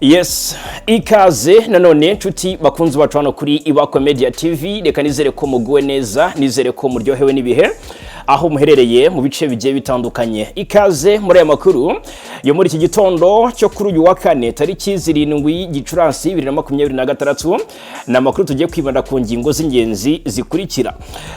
Yes, ikaze nanone nshuti bakunzi bacu hano kuri Ibakwe Media TV. Reka nizere ko muguwe neza, nizere ko muryohewe n'ibihe aho muherereye mu bice bigiye bitandukanye. Ikaze muri aya makuru yo muri iki gitondo cyo kuri uyu wa kane, tariki 7 Gicurasi 2026. Ni amakuru tugiye kwibanda ku ngingo z'ingenzi zikurikira: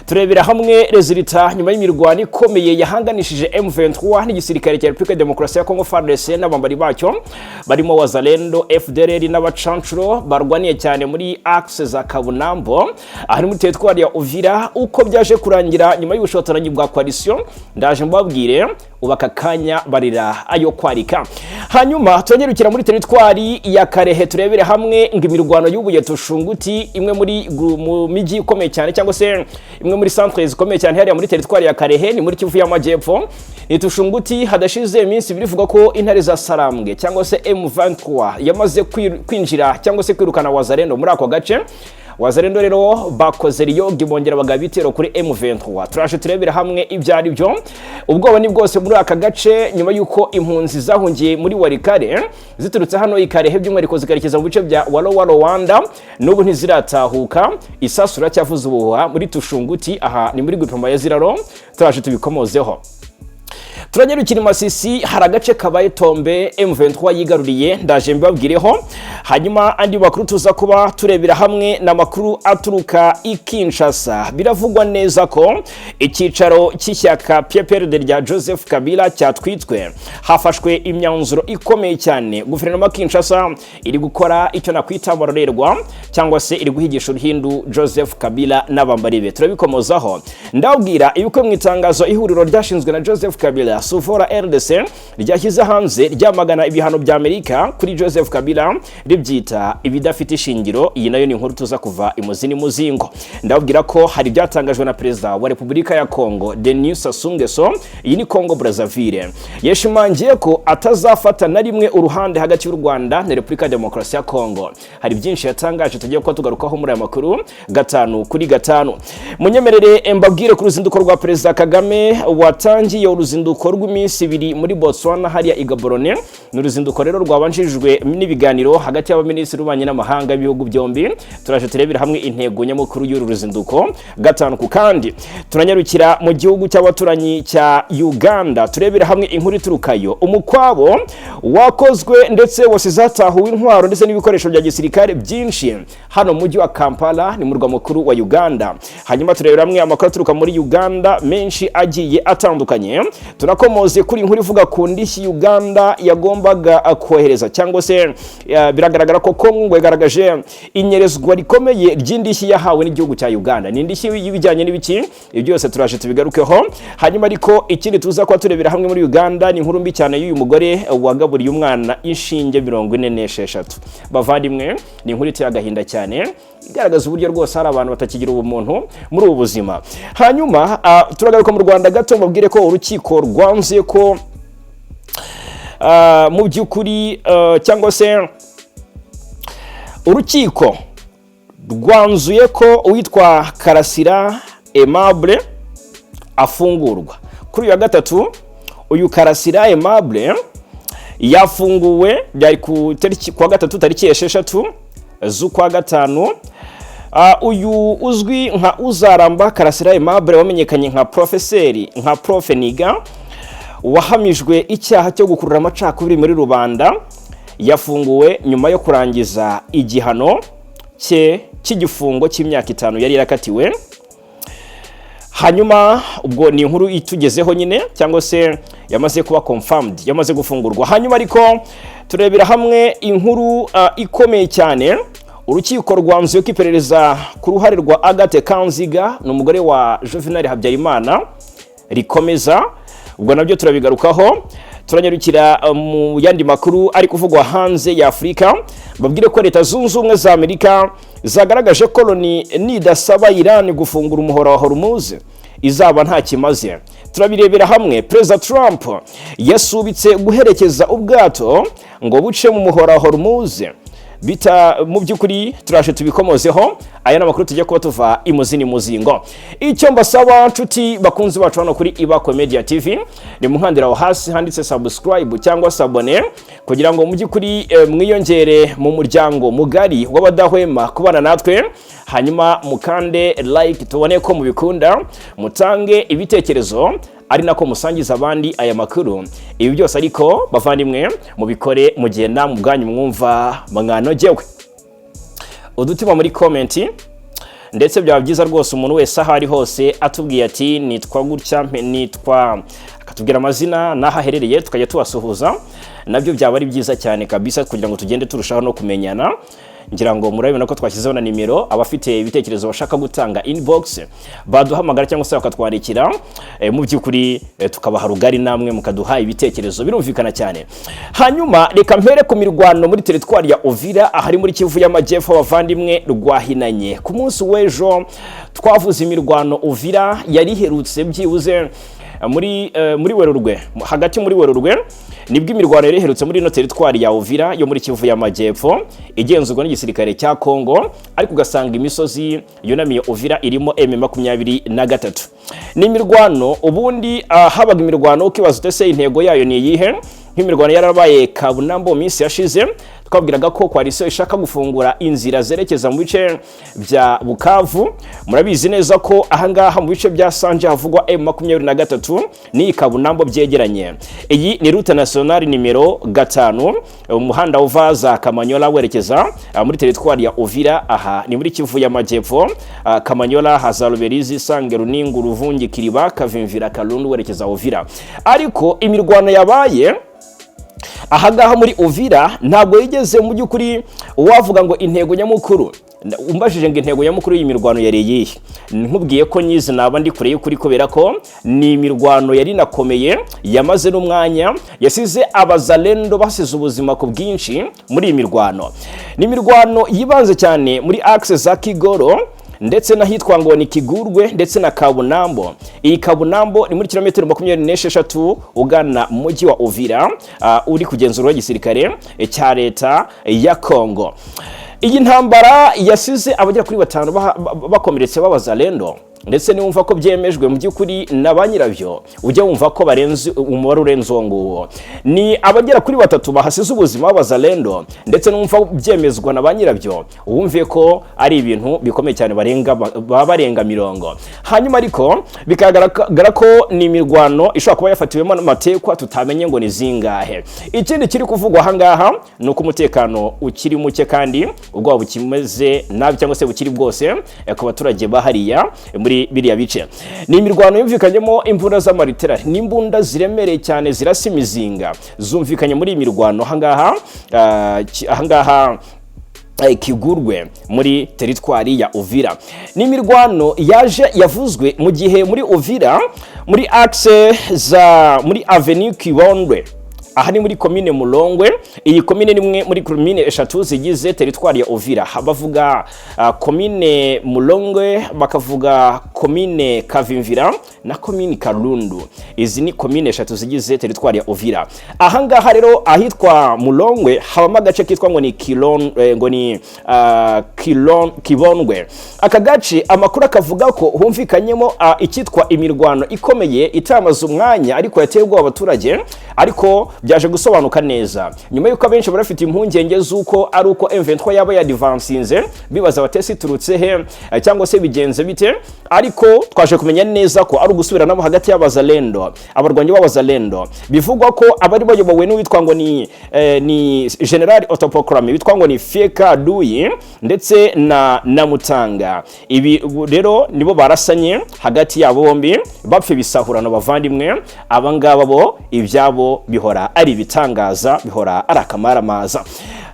turebera hamwe résultat nyuma y'imirwano ikomeye yahanganishije M23 n'igisirikare cya Repubulika ya Demokarasi ya Kongo, FARDC, n'abambari bacyo barimo Wazalendo, FDLR n'abacancuro barwaniye cyane muri axe za Kabunambo, ahari muri teritwari ya Uvira. Uko byaje kurangira nyuma y'ubushotoranyi bwa coalition, ndaje mbabwire. Ubu aka kanya barira ayo kwarika. Hanyuma turanyarukira muri teritwari ya Karehe, turebere hamwe ngo imirwano y'ubuye Tushunguti, imwe muri mu mijyi ikomeye cyane cyangwa se imwe muri centre zikomeye cyane hariya muri teritwari ya Karehe, ni muri Kivu y'Amajyepfo, ni Tushunguti. Hadashize iminsi 2 ivuga ko intare za Sarambwe cyangwa se M23 yamaze kwinjira cyangwa se kwirukana Wazalendo muri ako gace. Wazalendo rero bakoze riyogi, bongera bagaba ibitero kuri M23. Turaje turebera hamwe ibyo ari byo. Ubwoba ni bwose muri aka gace nyuma y'uko impunzi zahungiye muri Walikale ziturutse hano i Karehe, by'umwihariko zikarekeza mu bice bya Walo Rwanda, n'ubu ntiziratahuka. Isasu riracyavuza ubuhuha muri Tushunguti, aha ni muri groupement ya Ziraro, turaje tubikomozeho. Turanyarukira i Masisi, hari agace kabaye tombe M23 yigaruriye, ndaje mbabwireho. Hanyuma andi makuru tuza kuba turebera hamwe ni amakuru aturuka i Kinshasa. Biravugwa neza ko icyicaro cy'ishyaka PPRD rya Joseph Kabila cyatwitswe, hafashwe imyanzuro ikomeye cyane. Guverinoma ya Kinshasa iri gukora icyo nakwita amarorerwa cyangwa se iri guhigisha uruhindu Joseph Kabila n'abambari be, turabikomozaho. Ndabwira ibikubiye mu itangazo ihuriro ryashinzwe na Joseph Kabila, Suvora RDC, ryashyize hanze ryamagana ibihano bya Amerika kuri Joseph Kabila, ribyita ibidafite ishingiro. Iyi nayo ni inkuru tuza kuva imuzi n'umuzingo. Ndababwira ko hari ibyatangajwe na Perezida wa Repubulika ya Congo, Denis Sassou Nguesso, iyi ni Congo Brazzaville. Yashimangiye ko atazafata na rimwe uruhande hagati y'u Rwanda na Repubulika ya Demokarasi ya Congo. Hari byinshi yatangaje tugiye kuba tugarukaho muri aya makuru gatanu kuri gatanu. Munyemerere mbabwire ku ruzinduko rwa Perezida Kagame watangiye uruzinduko rw'iminsi 2 muri Botswana, hariya i Gaborone. Ni uruzinduko rero rwabanjirijwe n'ibiganiro hagati y'abaminisitiri b'ububanyi n'amahanga b'ibihugu byombi. Turaje turebera hamwe intego nyamukuru y'uru ruzinduko gatanu ku kandi. Turanyarukira mu gihugu cy'abaturanyi cya Uganda, turebera hamwe inkuru iturukayo. Umukwabo wakozwe ndetse wasize hatahuwe intwaro ndetse n'ibikoresho bya gisirikare byinshi hano mu mujyi wa Kampala, ni murwa mukuru wa Uganda. Hanyuma turebera hamwe amakuru aturuka muri Uganda menshi agiye atandukanye. Turakomoze kuri inkuru ivuga ku ndishyi Uganda yagombaga kohereza, cyangwa se biragaragara ko Kongo yagaragaje inyerezwa rikomeye ry'indishyi yahawe n'igihugu cya Uganda. Ni indishyi y'ibijyanye n'ibiki? Ibyo byose turaje tubigarukeho. Hanyuma ariko ikindi tuza kuba turebera hamwe muri Uganda ni inkuru mbi cyane y'uyu mugore wagaburiye umwana inshinge 46. Bavandimwe, ni inkuru iteye agahinda cyane, igaragaza uburyo rwose hari abantu batakigira ubumuntu muri ubu buzima. Hanyuma turagaruka mu Rwanda gato, mbabwire ko urukiko rwanzuye ko mu by'ukuri cyangwa se urukiko rwanzuye ko uwitwa Karasira Aimable afungurwa. Kuri uyu wa gatatu uyu Karasira Aimable yafunguwe, byari ku tariki kuwa gatatu, tariki 6 z'ukwa gatanu. Uyu uzwi nka Uzaramba Karasira Aimable, wamenyekanye nka profeseri, nka Prof Niga, wahamijwe icyaha cyo gukurura amacakubiri muri rubanda, yafunguwe nyuma yo kurangiza igihano cye cy'igifungo cy'imyaka 5 yari yarakatiwe. Hanyuma ubwo ni inkuru itugezeho nyine, cyangwa se yamaze kuba confirmed, yamaze gufungurwa. Hanyuma ariko turebera hamwe inkuru ikomeye cyane. Urukiko rwanzuye ko iperereza ku ruhare rwa Agathe Kanziga, ni umugore wa Juvenal Habyarimana, rikomeza. Ubwo nabyo turabigarukaho. Turanyarukira mu yandi makuru ari kuvugwa hanze ya Afurika, babwire ko Leta Zunze Ubumwe za Amerika zagaragaje ko Loni nidasaba Iran gufungura umuhora wa Hormuz izaba nta kimaze. Turabirebera hamwe. Perezida Trump yasubitse guherekeza ubwato ngo buce mu muhora wa Hormuz. Bita mu by'ukuri turaje tubikomozeho. Aya ni amakuru tujya kuba tuva imuzi muzingo. Icyo mbasaba, nshuti bakunzi bacu hano kuri Ibakwe Media TV, ni munkandira aho hasi handitse subscribe cyangwa s'abonner, kugira ngo mu by'ukuri mwiyongere mu muryango mugari w'abadahwema kubana natwe. Hanyuma mukande like tubone ko mubikunda, mutange ibitekerezo, ari nako musangiza abandi aya makuru. Ibi byose ariko, bavandimwe, mubikore mu gihe namwe ubwanyu mwumva mwanogewe. Udutima muri comment, ndetse byaba byiza rwose umuntu wese aho ari hose atubwiye ati "Nitwa gutya, nitwa", akatubwira amazina n'aho aherereye, tukajya tubasuhuza. Nabyo byaba ari byiza cyane kabisa, kugira ngo tugende turushaho no kumenyana. Ngira ngo murabibona ko twashyizeho na nimero. Abafite ibitekerezo bashaka gutanga inbox, baduhamagara cyangwa se bakatwandikira, mu by'ukuri tukabaha rugari, namwe mukaduha ibitekerezo. Birumvikana cyane. Hanyuma reka mpere ku mirwano muri teritwari ya Uvira, ahari muri Kivu y'Amajyepfo. Abavandimwe, rwahinanye. Ku munsi w'ejo twavuze imirwano Uvira yari iherutse byibuze muri Werurwe, hagati muri Werurwe nibwo imirwano yari iherutse muri ino teritwari ya Uvira yo muri Kivu y'Amajyepfo, igenzurwa n'igisirikare cya Kongo, ariko ugasanga imisozi yunamiye Uvira irimo M23. Ni imirwano ubundi habaga imirwano ukibaza utese intego yayo ni iyihe? Nk'imirwano yarabaye Kabunambo mu minsi yashize, twabwiraga ko coalition ishaka gufungura inzira zerekeza mu bice bya Bukavu. Murabizi neza ko ahangaha mu bice bya Sanje havugwa M23, n'iyi Kabunambo byegeranye. Iyi ni route nationale nimero 5, umuhanda uva za Kamanyola werekeza muri teritwari ya Uvira. Aha ni muri Kivu y'Amajyepfo. Kamanyola haza Ruberizi, Sange, Runingu, Ruvungi, Kiriba, Kavimvira, Kalundu, werekeza Uvira. Ariko imirwano yabaye ahangaha muri Uvira ntabwo yigeze mu by'ukuri wavuga ngo intego nyamukuru. Umbajije ngo intego nyamukuru y'iyi mirwano yari iyihe, nkubwiye ko nyizi naba ndi kure y'ukuri, kubera ko ni imirwano yari inakomeye, yamaze n'umwanya, yasize Abazalendo basize ubuzima ku bwinshi muri iyi mirwano. Ni imirwano yibanze cyane muri axe za Kigoro ndetse n'ahitwa ngo ni Kigurwe ndetse na Kabunambo. Iyi Kabunambo ni muri kilometero 26 ugana mu mujyi wa Uvira, uri kugenzurwa n'igisirikare cya leta ya Kongo. Iyi ntambara yasize abagera kuri batanu bakomeretse b'Abazalendo, ndetse niwumva ko byemejwe mu by'ukuri na ba nyirabyo, ujya wumva ko barenze umubare urenze uwo nguwo. Ni abagera kuri batatu bahasize ubuzima b'Abazalendo, ndetse n'umva byemezwa na ba nyirabyo, wumve ko ari ibintu bikomeye cyane, barenga, baba barenga 40. Hanyuma ariko bikagaragara ko ni imirwano ishobora kuba yafatiwemo n'amatekwa tutamenye ngo ni zingahe. Ikindi kiri kuvugwa ahangaha ni uko umutekano ukiri muke kandi ubwoba bukimeze nabi cyangwa se bukiri bwose ku baturage bahariya muri biriya bice. Ni imirwano yumvikanyemo imbunda z'amariterari n'imbunda ziremereye cyane zirasa imizinga, zumvikanye muri iyi mirwano ahangaha Kigurwe muri teritwari ya Uvira. Ni imirwano yaje yavuzwe mu gihe muri Uvira, muri axe za muri avenue Kibondwe, aha ni muri komine Mulongwe. Iyi komine ni imwe muri komine eshatu zigize teritwari ya Uvira. Bavuga komine Mulongwe, bakavuga komine Kavimvira na komine Kalundu. Izi ni komine eshatu zigize teritwari ya Uvira. Aha ngaha rero ahitwa Mulongwe habamo agace kitwa ngo ni Kilon, ngo ni Kilon, Kibondwe. Aka gace amakuru akavuga ko humvikanyemo icyitwa imirwano ikomeye itamaze umwanya, ariko yateye ubwoba abaturage. Ariko byaje gusobanuka neza nyuma y'uko abenshi bari bafite impungenge z'uko ari uko M23 yaba yadivansinze, bibaza batesi iturutse he cyangwa se bigenze bite. Ariko twaje kumenya neza ko ari ugusubiranamo hagati y'Abazalendo, abarwanyi b'Abazalendo bivugwa ko abari bayobowe n'uwitwa ngo ni General autoproclamé witwa ngo ni Fieka Duyi ndetse na Namutanga. Ibi rero nibo barasanye hagati yabo bombi, bapfa ibisahurano. Bavandimwe, aba ngaba bo ibyabo bihora ari ibitangaza, bihora ari akamaramaza.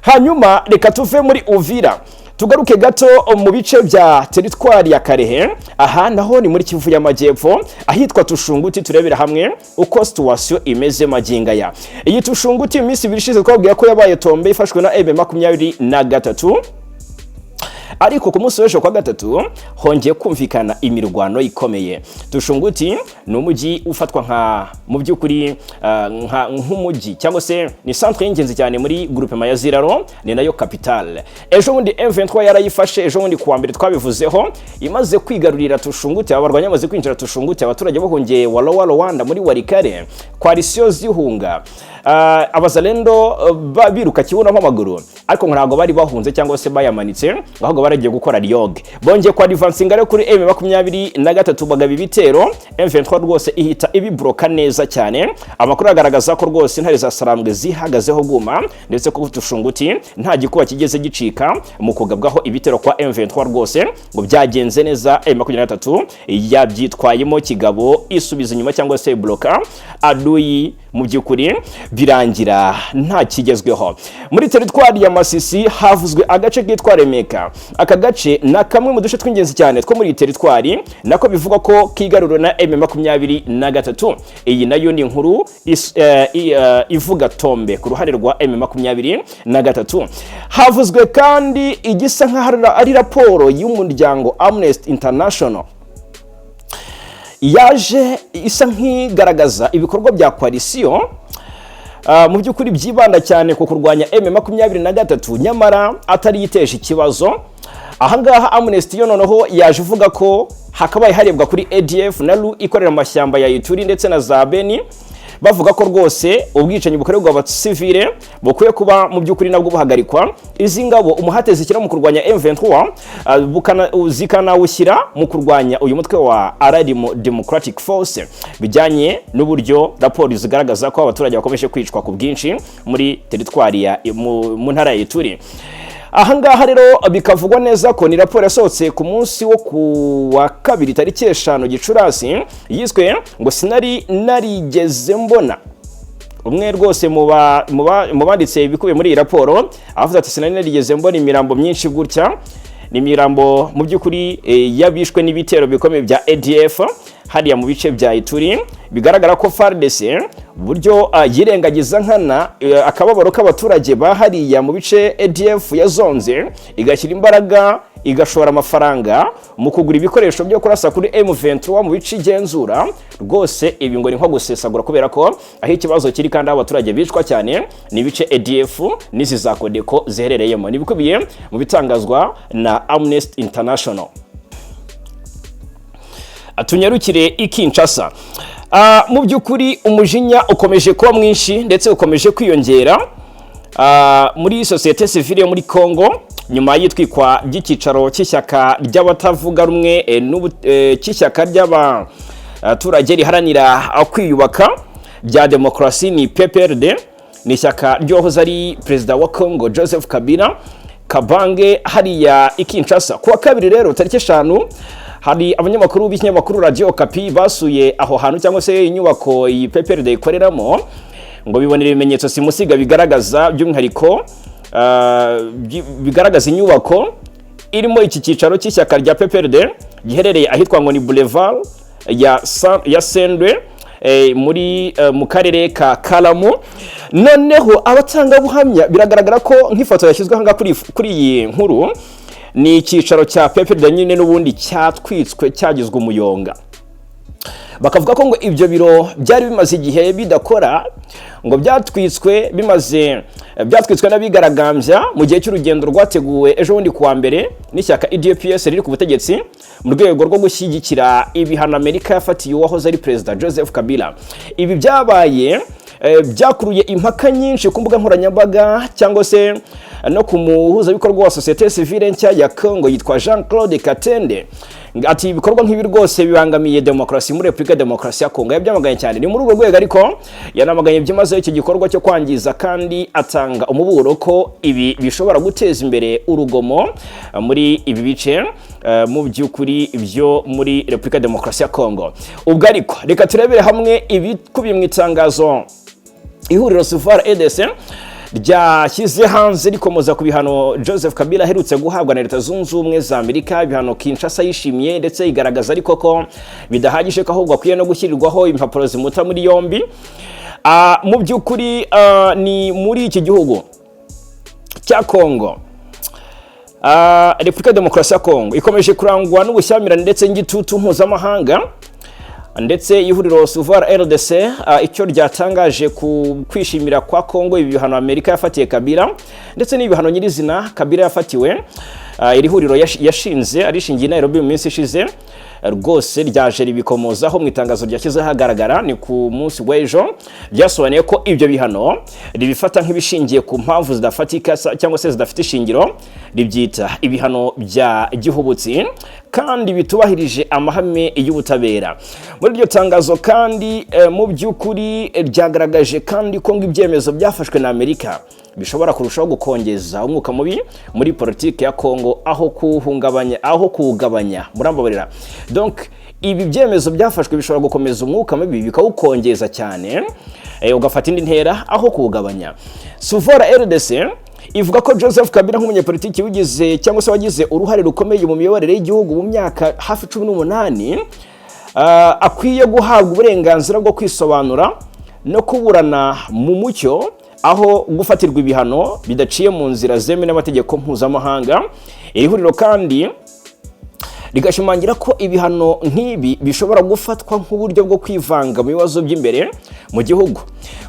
Hanyuma reka tuve muri Uvira tugaruke gato mu bice bya teritwari ya Karehe. Aha naho ni muri Kivu y'Amajyepfo, ahitwa Tushunguti, turebera hamwe uko situation imeze magingo aya. Iyi Tushunguti, mu minsi 2 ishize twabwiye ko yabaye tombe, ifashwe na M23. Ariko ku munsi w'ejo kwa gatatu hongeye kumvikana imirwano ikomeye. Tushunguti ni umujyi ufatwa nka mu by'ukuri nk'umujyi cyangwa se ni centre y'ingenzi cyane muri groupement ya Ziraro, ni nayo capitale. Ejo bundi M23 yarayifashe, ejo bundi kuwa mbere twabivuzeho, imaze kwigarurira Tushunguti, abarwanya bamaze kwinjira Tushunguti, abaturage bahungiye Walowa Rwanda muri Walikale, coalition zihunga, abazalendo biruka kibuno amaguru, ariko ngo ntabwo bari bahunze cyangwa se bayamanitse, ahubwo baragiye gukora ryoge. Bongeye kwa advancinga rero kuri M23, bagaba ibitero, M23 rwose ihita ibibroka neza cyane. Amakuru agaragaza ko rwose intare za Sarambwe zihagazeho guma, ndetse ko Tushunguti nta gikuba kigeze gicika mu kugabwaho ibitero kwa M23. Rwose ngo byagenze neza, M23 yabyitwayemo kigabo, isubiza inyuma cyangwa se bloka adui, mu by'ukuri birangira nta kigezweho. Muri teritwari ya Masisi havuzwe agace kitwa Remeka. Aka gace ni kamwe mu duce tw'ingenzi cyane two muri iyi teritwari, nako bivugwa ko kigaruriwe na M23. Iyi nayo ni inkuru ivuga tombe ku ruhare rwa M23. Havuzwe kandi igisa nk'aho ari raporo y'umuryango Amnesty International yaje isa nk'igaragaza ibikorwa bya coalition mu by'ukuri byibanda cyane ku kurwanya M23, nyamara atari yiteje ikibazo. Ahangaha Amnesty yo noneho yaje ivuga ko hakabaye harebwa kuri ADF na RU ikorera mu mashyamba ya Ituri ndetse na za Beni, bavuga ko rwose ubwicanyi bukorerwa abasivile bukwiye kuba mu by'ukuri nabwo buhagarikwa. Izi ngabo umuhate zishyira mu kurwanya M23 zikanawushyira mu kurwanya uyu mutwe wa Allied Democratic Force, bijyanye n'uburyo raporo zigaragaza ko abaturage bakomeje kwicwa ku bwinshi muri teritwari ya mu ntara ya Ituri. Ahangaha rero bikavugwa neza ko ni raporo yasohotse ku munsi wo ku wa kabiri tariki 5 Gicurasi, yiswe ngo "Sinari narigeze mbona". Umwe rwose mu banditse ibikubiye muri iyi raporo avuze ati: "Sinari narigeze mbona imirambo myinshi gutya." Ni imirambo mu by'ukuri y'abishwe n'ibitero bikomeye bya ADF hariya mu bice bya Ituri. Bigaragara ko FARDC buryo yirengagiza nkana akababaro k'abaturage ba hariya mu bice ADF yazonze, igashyira imbaraga, igashora amafaranga mu kugura ibikoresho byo kurasa kuri M23 mu bice igenzura. Rwose ibi ngo ni nko gusesagura, kubera ko aho ikibazo kiri kandi aho abaturage bicwa cyane ni ibice ADF n'izi za Codeco ziherereyemo. Ni ibikubiye mu bitangazwa na Amnesty International. Tunyarukire i Kinshasa. Mu by'ukuri umujinya ukomeje kuba mwinshi ndetse ukomeje kwiyongera muri sosiyete sivile yo muri Congo nyuma y'itwikwa ry'icyicaro cy'ishyaka ry'abatavuga rumwe cy'ishyaka ry'abaturage riharanira kwiyubaka bya demokarasi, ni PPRD, ni ishyaka ry'uwahoze ari perezida wa Congo Joseph Kabila Kabange, hariya i Kinshasa. Kuwa kabiri rero tariki 5, hari abanyamakuru b'ikinyamakuru Radio Okapi basuye aho hantu cyangwa se inyubako iyi PPRD ikoreramo, ngo bibonera ibimenyetso simusiga bigaragaza by'umwihariko bigaragaza inyubako irimo iki cyicaro cy'ishyaka rya PPRD giherereye ahitwa ngo ni Boulevard ya Sendwe muri mu karere ka Kalamu. Noneho abatangabuhamya, biragaragara ko nk'ifoto yashyizweho ngaha kuri iyi nkuru, ni icyicaro cya PPRD nyine n'ubundi cyatwitswe, cyagizwe umuyonga. Bakavuga ko ngo ibyo biro byari bimaze igihe bidakora, ngo byatwitswe bimaze byatwitswe n'abigaragambya mu gihe cy'urugendo rwateguwe ejo bundi kuwa mbere n'ishyaka UDPS riri ku butegetsi mu rwego rwo gushyigikira ibihano Amerika yafatiye uwahoze ari perezida Joseph Kabila. Ibi byabaye byakuruye impaka nyinshi ku mbuga nkoranyambaga cyangwa se no ku muhuzabikorwa wa sosiyete sivile nshya ya Congo yitwa Jean Claude Katende. Ati: "Ibikorwa nk'ibi rwose bibangamiye demokarasi muri Repubulika ya Demokarasi ya Kongo." Yabyamaganye cyane. Ni muri urwo rwego ariko yanamaganye byimazeyo icyo gikorwa cyo kwangiza, kandi atanga umuburo ko ibi bishobora guteza imbere urugomo muri ibi bice mu by'ukuri byo muri Repubulika ya Demokarasi ya Kongo. Ubwo ariko reka turebere hamwe ibikubiye mu itangazo ihuriro Sufar EDC ryashyize hanze rikomoza ku bihano Joseph Kabila aherutse guhabwa na Leta Zunze Ubumwe za Amerika, ibihano Kinshasa yishimiye ndetse igaragaza ariko ko bidahagije, ko ahubwo akwiye no gushyirirwaho impapuro zimuta muri yombi. Mu by'ukuri ni muri iki gihugu cya Congo. Repubulika ya Demokarasi ya Kongo ikomeje kurangwa n'ubushyamirane ndetse n'igitutu mpuzamahanga, ndetse ihuriro Suvar RDC icyo ryatangaje ku kwishimira kwa Kongo ibi bihano Amerika yafatiye Kabila ndetse n'ibihano nyirizina Kabila yafatiwe. Iri huriro yashinze arishingiye i Nairobi mu minsi ishize rwose ryaje ribikomozaho mu itangazo ryashyize ahagaragara ni ku munsi w'ejo. Byasobanuye ko ibyo bihano ribifata nk'ibishingiye ku mpamvu zidafatika cyangwa se zidafite ishingiro, ribyita ibihano bya gihubutsi kandi bitubahirije amahame y'ubutabera. Muri iryo tangazo kandi mu by'ukuri ryagaragaje kandi ko ngo ibyemezo byafashwe na Amerika bishobora kurushaho gukongeza umwuka mubi muri politiki ya Kongo aho kuwuhungabanya, aho kuwugabanya, murambabarira. Donc ibi byemezo byafashwe bishobora gukomeza umwuka mubi, bikawukongeza cyane, ugafata indi ntera aho kuwugabanya. Suvora RDC ivuga ko Joseph Kabila nk'umunyepolitiki wigize cyangwa se wagize uruhare rukomeye mu miyoborere y'igihugu mu myaka hafi 18, akwiye guhabwa uburenganzira bwo kwisobanura no kuburana mu mucyo aho gufatirwa ibihano bidaciye mu nzira zemewe n'amategeko mpuzamahanga. Iri huriro kandi rigashimangira ko ibihano nk'ibi bishobora gufatwa nk'uburyo bwo kwivanga mu bibazo by'imbere mu gihugu.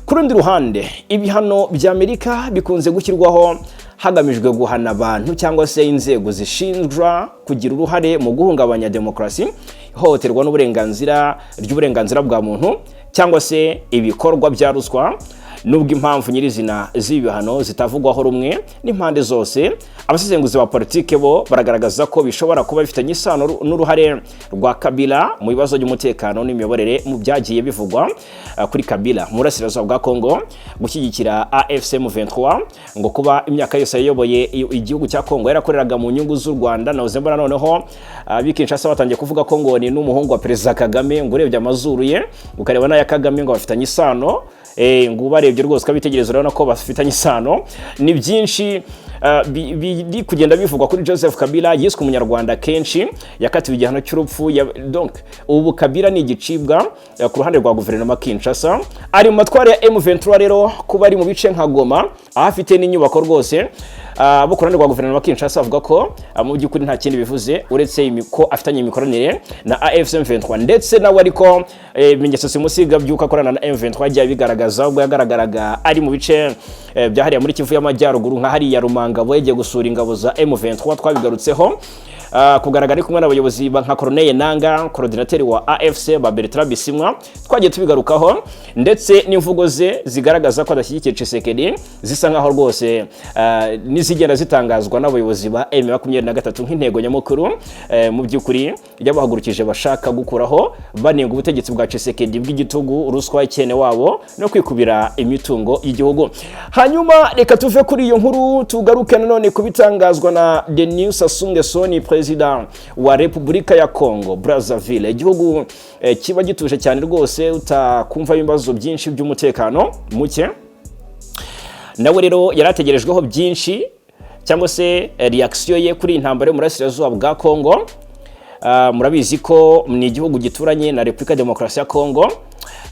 Ku rundi ruhande, ibihano bya Amerika bikunze gushyirwaho hagamijwe guhana abantu cyangwa se inzego zishinjwa kugira uruhare mu guhungabanya demokarasi, ihohoterwa n'uburenganzira ry'uburenganzira bwa muntu cyangwa se ibikorwa bya ruswa. Nubwo impamvu nyirizina z'ibi bihano zitavugwaho rumwe n'impande zose, abasesenguzi ba politike bo baragaragaza ko bishobora kuba bifitanye isano n'uruhare rwa Kabila mu bibazo by'umutekano n'imiyoborere, mu byagiye bivugwa kuri Kabila mu burasirazuba bwa Kongo, gushyigikira AFC M23, ngo kuba imyaka yose yayoboye igihugu cya Kongo yarakoreraga mu nyungu z'u Rwanda. Nahoze mbona noneho ab'i Kinshasa batangiye kuvuga ko ngo ni n'umuhungu wa Perezida Kagame, ngo urebye amazuru ye ukareba n'aya Kagame ngo bafitanye isano, ngo ubarebye rwose ukabitegereza urabona ko bafitanye isano. Ni byinshi biri kugenda bivugwa kuri Joseph Kabila. Yiswe umunyarwanda kenshi, yakatiwe igihano cy'urupfu. Donc ubu Kabila ni igicibwa ku ruhande rwa guverinoma Kinshasa. Ari mu matwara ya M23 rero, kuba ari mu bice nka Goma aho afite n'inyubako rwose, bo ku ruhande rwa guverinoma Kinshasa bavuga ko mu by'ukuri nta kindi bivuze uretse ko afitanye imikoranire na AFC M23, ndetse nawe ariko ibimenyetso simusiga by'uko akorana na M23 yagiye abigaragaza ubwo yagaragaraga ari mu bice bya hariya muri Kivu y'Amajyaruguru, nka hariya Rumangabo yagiye gusura ingabo za M23, twabigarutseho. Kugaragara ari kumwe n'abayobozi nka Corneille Nanga, coordinateur wa AFC, ba Bertrand Bisimwa, twagiye tubigarukaho, ndetse n'imvugo ze zigaragaza ko adashyigikiye Tshisekedi zisa nkaho rwose n'izigenda zitangazwa n'abayobozi ba M23 nk'intego nyamukuru mu by'ukuri yabahagurukije bashaka gukuraho, banenga ubutegetsi bwa Tshisekedi bw'igitugu, ruswa, ikene wabo no kwikubira imitungo y'igihugu. Hanyuma reka tuve kuri iyo nkuru tugaruke nanone ku bitangazwa na Denis Sassou Nguesso, ni perezida wa Repubulika ya Congo Brazzaville, igihugu kiba gituje cyane rwose, utakumva ibibazo byinshi by'umutekano muke. Nawe rero yari ategerejweho byinshi cyangwa se reaction ye kuri iyi ntambara yo mu burasirazuba bwa Congo. Murabizi ko ni igihugu gituranye na Repubulika ya Demokarasi ya Congo.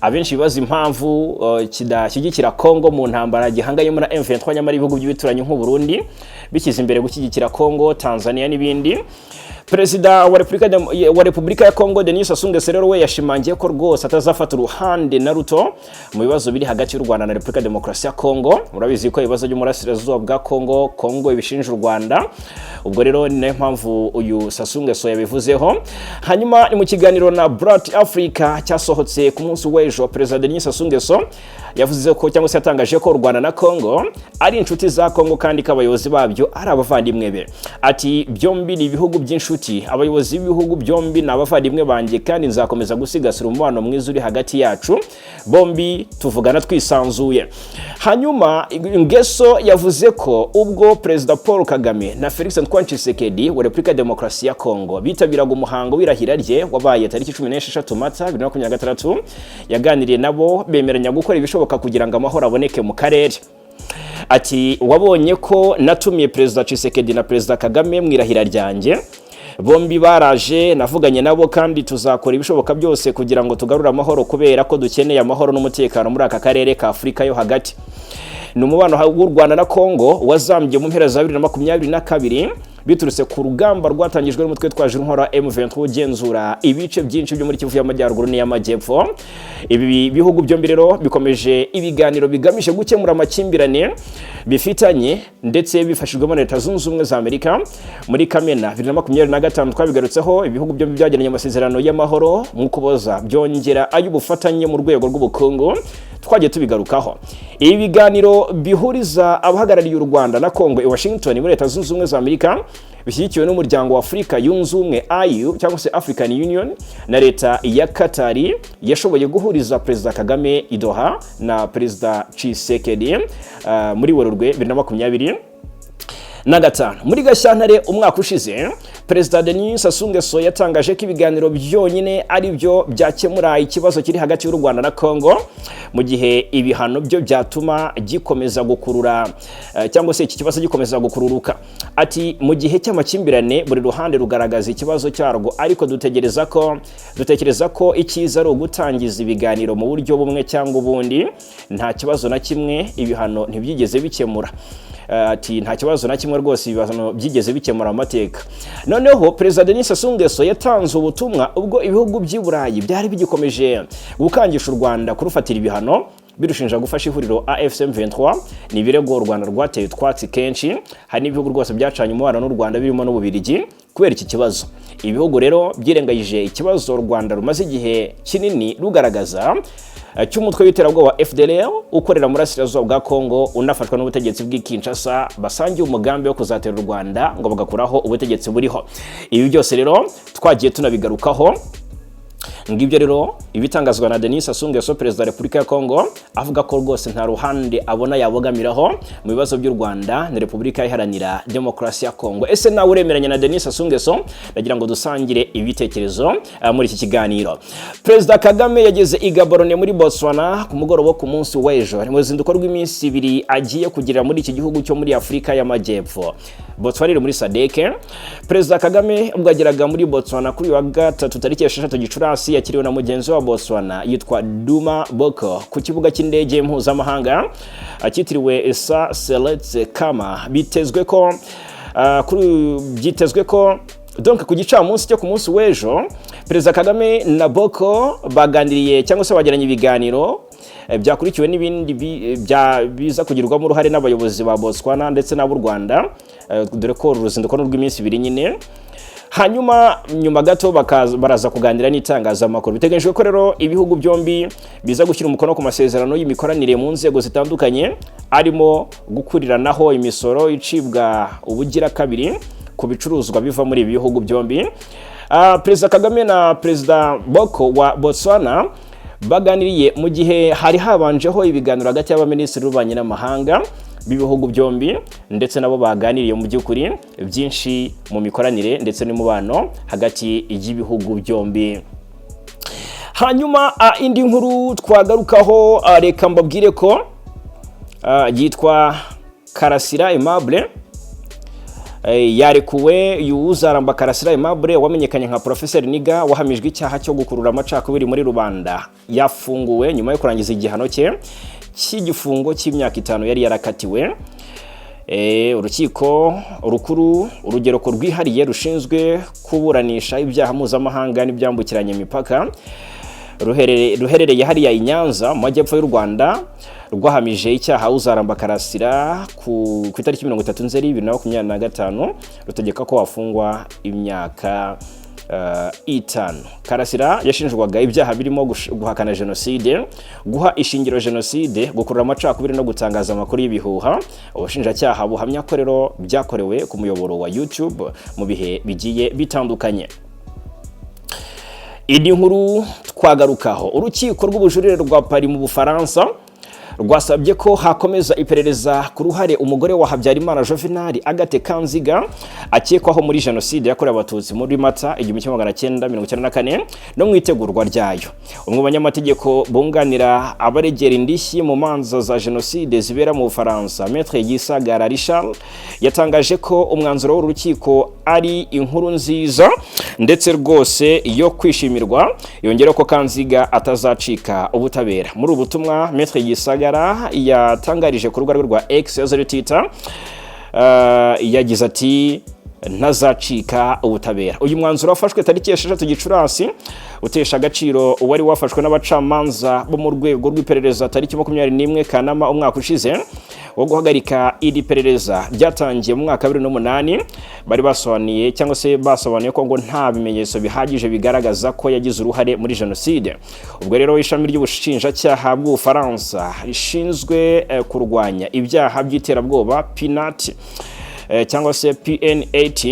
Abenshi bibaza impamvu kidashyigikira Congo mu ntambara gihanganyemo na M23, nyamara ibihugu by'ibituranyi nk'u Burundi bishyize imbere gushyigikira Congo, Tanzania n'ibindi. Perezida wa Repubulika ya Congo Denis Sassou Nguesso rero we yashimangiye ko rwose atazafata uruhande na ruto mu bibazo biri hagati y'u Rwanda na Repubulika ya Demokarasi ya Congo. Murabizi ko ibibazo by'umurasirazuba bwa Congo, Congo ibishinja u Rwanda. Ubwo rero ni nayo mpamvu uyu Sassou Nguesso yabivuzeho. Hanyuma ni mu kiganiro na Brat Africa cyasohotse ku munsi w'ejo, Perezida Denis Sassou Nguesso yavuze ko cyangwa se yatangaje ko u Rwanda na Congo ari inshuti za Congo kandi ko abayobozi babyo ari abavandimwe be. Ati: "Byombi ni ibihugu by'inshuti, abayobozi b'ibihugu byombi ni abavandimwe banjye kandi nzakomeza gusigasira umubano mwiza uri hagati yacu bombi, tuvugana twisanzuye." Hanyuma Nguesso yavuze ko ubwo Perezida Paul Kagame na Felix Antoine Tshisekedi wa Repubulika ya Demokarasi ya Congo bitabiraga umuhango w'irahira rye wabaye tariki 16 Mata 2026, yaganiriye nabo bemeranya gukora ibishoboka kugira ngo amahoro aboneke mu karere. Ati: "Wabonye ko natumiye Perezida Tshisekedi na Perezida Kagame mu irahira ryanjye, bombi baraje, navuganye nabo kandi tuzakora ibishoboka byose kugira ngo tugarure amahoro kubera ko dukeneye amahoro n'umutekano muri aka karere ka Afurika yo hagati." Ni umubano w'u Rwanda na Congo wazambye mu mpera za 2022. Biturutse ku rugamba rwatangijwe n'umutwe witwaje intwaro M23 ugenzura ibice byinshi byo muri Kivu y'Amajyaruguru n'iy'Amajyepfo. Ibi bihugu byombi rero bikomeje ibiganiro bigamije gukemura amakimbirane bifitanye, ndetse bifashijwemo na Leta Zunze Ubumwe za Amerika. Muri Kamena 2025, twabigarutseho, ibihugu byombi byagiranye amasezerano y'amahoro mu Ukuboza, byongera ay'ubufatanye mu rwego rw'ubukungu. Twagiye tubigarukaho. Ibi biganiro bihuriza abahagarariye u Rwanda na Congo i Washington muri Leta Zunze Ubumwe za Amerika, bishyigikiwe n'Umuryango wa Afurika Yunze Ubumwe, AU cyangwa se African Union, na Leta ya Katari, yashoboye guhuriza Perezida Kagame i Doha na Perezida Tshisekedi muri Werurwe 2025. Muri Gashyantare umwaka ushize, Perezida Denis Sassou Nguesso yatangaje ko ibiganiro byonyine ari byo byakemura ikibazo kiri hagati y'u Rwanda na Congo, mu gihe ibihano byo byatuma gikomeza gukurura cyangwa se iki kibazo gikomeza gukururuka. Ati: "Mu gihe cy'amakimbirane, buri ruhande rugaragaza ikibazo cyarwo, ariko dutegereza ko dutekereza ko icyiza ari ugutangiza ibiganiro mu buryo bumwe cyangwa ubundi. Nta kibazo na kimwe ibihano ntibyigeze bikemura." Ati: "Nta kibazo na kimwe rwose ibihano byigeze bikemura amateka." Noneho Perezida Denis Sassou Nguesso yatanze ubutumwa ubwo ibihugu by'i Burayi byari bigikomeje gukangisha u Rwanda kurufatira ibihano, birushinja gufasha ihuriro AFC M23. Ni ibirego u Rwanda rwateye utwatsi kenshi. Hari n'ibihugu rwose byacanye umubano n'u Rwanda, birimo n'Ububirigi, kubera iki kibazo. Ibihugu rero byirengagije ikibazo u Rwanda rumaze igihe kinini rugaragaza cy'umutwe w'iterabwoba FDLR ukorera mu burasirazuba bwa Congo, unafashwa n'ubutegetsi bw'i Kinshasa, basangiye umugambi wo kuzatera u Rwanda ngo bagakuraho ubutegetsi buriho. Ibi byose rero twagiye tunabigarukaho. Ngibyo rero ibitangazwa na Denis Sassou Nguesso, Perezida wa Repubulika ya Congo, avuga ko rwose nta ruhande abona yabogamiraho mu bibazo by'u Rwanda na Repubulika Iharanira Demokarasi ya Congo. Ese nawe uremeranya na Denis Sassou Nguesso? Ndagira ngo dusangire ibitekerezo muri iki kiganiro. Perezida Kagame yageze i Gaborone muri Botswana ku mugoroba wo ku munsi w'ejo. Ni mu ruzinduko rw'iminsi 2 agiye kugirira muri iki gihugu cyo muri Afurika y'Amajyepfo. Botswana iri muri SADC. Perezida Kagame ubwo yageraga muri Botswana kuri uyu wa gatatu tariki 6 Gicurasi, yakiriwe na mugenzi wa Botswana yitwa Duma Boko ku kibuga cy'indege mpuzamahanga cyitiriwe Sir Seretse Khama. Bitezwe ko kuri byitezwe ko donc ku gicamunsi cyo ku munsi w'ejo, Perezida Kagame na Boko baganiriye cyangwa se bagiranye ibiganiro byakurikiwe n'ibindi biza kugirwamo uruhare n'abayobozi ba Botswana ndetse n'ab'u Rwanda, dore ko uru ruzinduko ni urw'iminsi 2 nyine. Hanyuma nyuma gato baraza kuganira n'itangazamakuru. Biteganyijwe ko rero ibihugu byombi biza gushyira umukono ku masezerano y'imikoranire mu nzego zitandukanye, arimo gukuriranaho imisoro icibwa ubugira kabiri ku bicuruzwa biva muri ibi bihugu byombi. Perezida Kagame na Perezida Boko wa Botswana baganiriye mu gihe hari habanjeho ibiganiro hagati y'abaminisitiri b'ububanyi n'amahanga b'ibihugu byombi, ndetse nabo baganiriye mu by'ukuri byinshi mu mikoranire ndetse n'umubano hagati y'ibihugu byombi. Hanyuma indi nkuru twagarukaho, reka mbabwire ko yitwa Karasira Aimable yarekuwe. Uzaramba Karasira Aimable wamenyekanye nka Professor Niga, wahamijwe icyaha cyo gukurura amacakubiri muri rubanda, yafunguwe nyuma yo kurangiza igihano cye cy'igifungo cy'imyaka 5 yari yarakatiwe. Urukiko Rukuru, Urugereko Rwihariye rushinzwe kuburanisha ibyaha mpuzamahanga n'ibyambukiranya imipaka, ruherereye hariya i Nyanza mu majyepfo y'u Rwanda, rwahamije icyaha Uzaramba Karasira ku itariki 30 Nzeri 2025, rutegeka ko wafungwa imyaka 5. Karasira yashinjwaga ibyaha birimo guhakana jenoside, guha ishingiro jenoside, gukurura amacakubiri no gutangaza amakuru y'ibihuha. Ubushinjacyaha buhamya ko rero byakorewe ku muyoboro wa YouTube mu bihe bigiye bitandukanye. Indi nkuru twagarukaho: Urukiko rw'Ubujurire rwa Paris mu Bufaransa rwasabye ko hakomeza iperereza ku ruhare umugore wa Habyarimana Juvenal, Agathe Kanziga, akekwaho muri jenoside yakorewe Abatutsi muri Mata 1994 no mu itegurwa ryayo. Umwe mu banyamategeko bunganira abaregera indishyi mu manza za jenoside zibera mu Bufaransa, Maître Gisagara Richard, yatangaje ko umwanzuro w'uru rukiko ari inkuru nziza ndetse rwose yo kwishimirwa. Yongera ko Kanziga atazacika ubutabera. Muri ubu butumwa Maître Gisagara yatangarije ku rubuga rwe rwa X yahoze ari Twitter, yagize ati: Ntazacika ubutabera. Uyu mwanzuro wafashwe tariki 6 Gicurasi, utesha agaciro uwari wafashwe n'abacamanza bo mu rwego rw'iperereza tariki 21 Kanama umwaka ushize, wo guhagarika iri perereza ryatangiye mu mwaka wa 2008. Bari basobanuye cyangwa se basobanuye ko ngo nta bimenyetso bihagije bigaragaza ko yagize uruhare muri jenoside. Ubwo rero ishami ry'ubushinjacyaha bw'Ubufaransa rishinzwe kurwanya ibyaha by'iterabwoba, PNAT cyangwa se PNAT,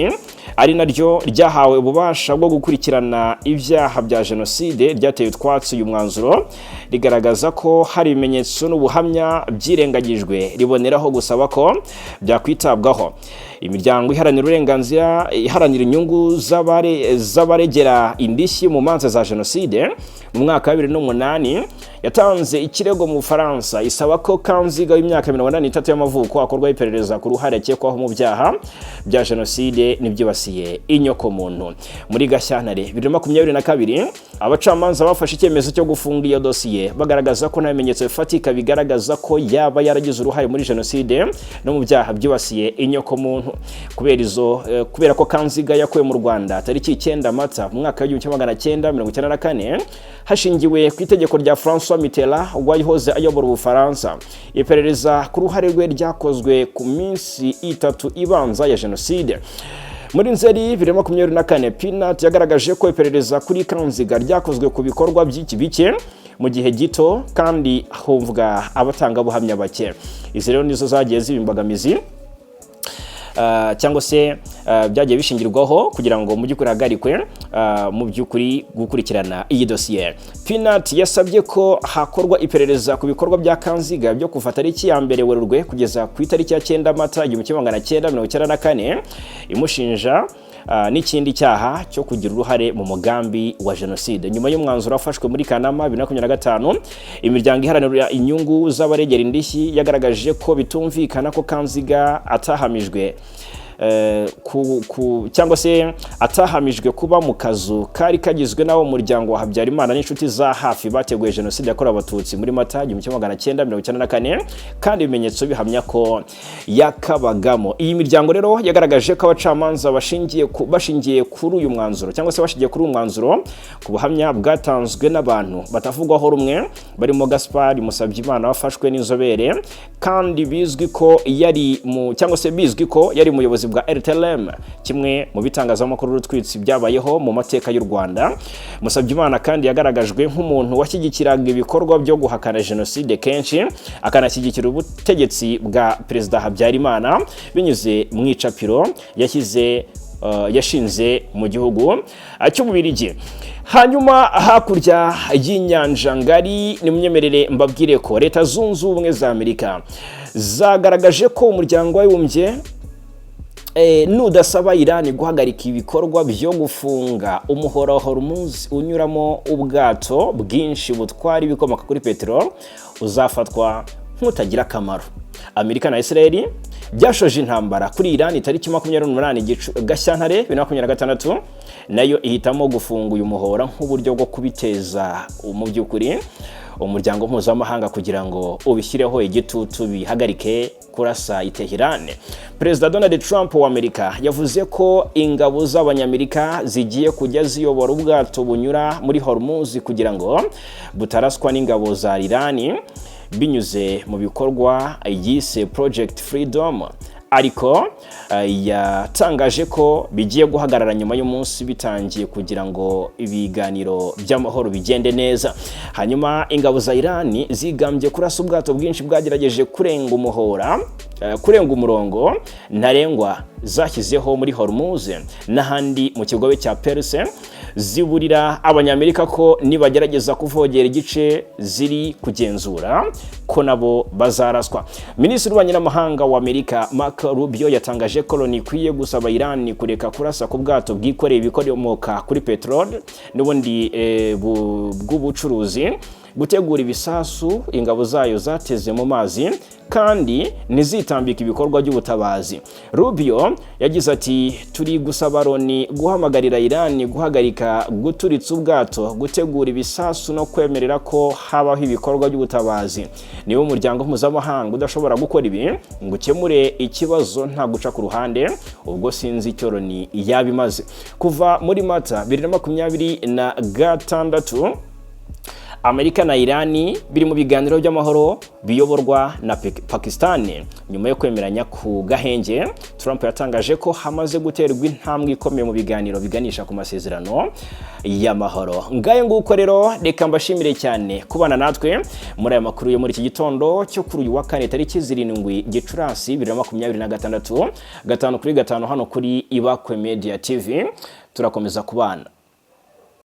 ari naryo ryahawe ububasha bwo gukurikirana ibyaha bya jenoside, ryateye utwatsi uyu mwanzuro, rigaragaza ko hari ibimenyetso n'ubuhamya byirengagijwe, riboneraho gusaba ko byakwitabwaho. Imiryango iharanira uburenganzira, iharanira inyungu z'abaregera indishyi mu manza za jenoside, mu mwaka wa 2008 yatanze ikirego mu Bufaransa isaba ko Kanziga w'imyaka 83 y'amavuko akorwaho iperereza ku ruhare akekwaho mu byaha bya jenoside n'ibyibasiye inyokomuntu. Muri Gashyantare 2022, abacamanza bafashe icyemezo cyo gufunga iyo dosiye, bagaragaza ko nta bimenyetso bifatika bigaragaza ko yaba yaragize uruhare muri jenoside no mu byaha byibasiye inyokomuntu. Kubera ko Kanziga yakuwe mu Rwanda tariki 9 Mata mu mwaka wa 1994 hashingiwe ku itegeko rya François Mitterrand wahoze ayobora Ubufaransa, iperereza ku ruhare rwe ryakozwe ku minsi 3 ibanza ya jenoside. Muri Nzeri 2024, PNAT yagaragaje ko iperereza kuri Kanziga ryakozwe ku bikorwa by'iki bike mu gihe gito, kandi humvwa abatangabuhamya bake. Izi rero nizo zagiye ziba imbogamizi cyangwa se byagiye bishingirwaho kugira ngo mu by'ukuri hagarikwe mu by'ukuri gukurikirana iyi dosiye. PNAT yasabye ko hakorwa iperereza ku bikorwa bya Kanziga byo kuva tariki ya 1 Werurwe kugeza ku itariki ya 9 Mata 1994, imushinja n'ikindi cyaha cyo kugira uruhare mu mugambi wa jenoside. Nyuma y'umwanzuro wafashwe muri Kanama 2025, imiryango iharanira inyungu z'abaregera indishyi yagaragaje ko bitumvikana ko Kanziga atahamijwe cyangwa se atahamijwe kuba mu kazu kari kagizwe n'abo mu muryango wa Habyarimana n'inshuti za hafi bateguye jenoside yakorewe Abatutsi muri Mata 1994, kandi ibimenyetso bihamya ko yakabagamo. Iyi miryango rero yagaragaje ko abacamanza bashingiye kuri uyu mwanzuro cyangwa se bashingiye kuri uyu mwanzuro, ku buhamya bwatanzwe n'abantu batavugwaho rumwe barimo Gaspard Musabyimana wafashwe n'inzobere kandi bizwi ko yari mu cyangwa se bizwi ko yari umuyobozi bwa RTLM, kimwe mu bitangazamakuru rutwitsi byabayeho mu mateka y'u Rwanda. Musabyimana kandi yagaragajwe nk'umuntu washyigikiraga ibikorwa byo guhakana jenoside kenshi, akanashyigikira ubutegetsi bwa Perezida Habyarimana binyuze mu icapiro yashyize yashinze mu gihugu cy'Ububirigi. Hanyuma hakurya y'inyanja ngari, nimunyemerere mbabwire ko Leta Zunze Ubumwe za Amerika zagaragaje ko Umuryango w'Abibumbye nudasaba Irani guhagarika ibikorwa byo gufunga umuhora wa Hormuz unyuramo ubwato bwinshi butwara ibikomoka kuri peteroli, uzafatwa nk'utagira akamaro. Amerika na Israel byashoje intambara kuri Irani tariki 28 Gashyantare 2026, nayo ihitamo gufunga uyu muhora nk'uburyo bwo kubiteza mu by'ukuri umuryango mpuzamahanga kugira ngo ubishyireho igitutu bihagarike kurasa i Tehran. Perezida Donald Trump wa Amerika yavuze ko ingabo z'Abanyamerika zigiye kujya ziyobora ubwato bunyura muri Hormuz kugira ngo butaraswa n'ingabo za Irani, binyuze mu bikorwa yise Project Freedom, ariko yatangaje ko bigiye guhagarara nyuma y'umunsi bitangiye kugira ngo ibiganiro by'amahoro bigende neza. Hanyuma ingabo za Irani zigambye kurasa ubwato bwinshi bwagerageje kurenga umuhora, kurenga umurongo ntarengwa zashyizeho muri Hormuz n'ahandi mu kigobe cya Perse, ziburira Abanyamerika ko nibagerageza kuvogera igice ziri kugenzura ko nabo bazaraswa. Minisitiri w'Ububanyi n'Amahanga wa Amerika Marco Rubio yatangaje ko Loni ikwiye gusaba Iran kureka kurasa ku bwato bwikoreye ibikomoka kuri peteroli n'ubundi bw'ubucuruzi. gutegura ibisasu ingabo zayo zateze mu mazi kandi ntizitambike ibikorwa by'ubutabazi. Rubio yagize ati: "Turi gusaba Loni guhamagarira Iran guhagarika guturitsa ubwato, gutegura ibisasu no kwemerera ko habaho ibikorwa by'ubutabazi. Niba umuryango mpuzamahanga udashobora gukora ibi ngo ukemure ikibazo nta guca ku ruhande, ubwo sinzi icyo Loni yaba imaze." Kuva muri Mata 2026, Amerika na Irani biri mu biganiro by'amahoro biyoborwa na Pakistan. Nyuma yo kwemeranya ku gahenge, Trump yatangaje ko hamaze guterwa intambwe ikomeye mu biganiro biganisha ku masezerano y'amahoro. Ngayo nguko rero, reka mbashimire cyane kubana natwe muri aya makuru yo muri iki gitondo cyo kuri uyu wa kane, tariki 7 Gicurasi 2026, 5 kuri 5 hano kuri Ibakwe Media TV. Turakomeza kubana.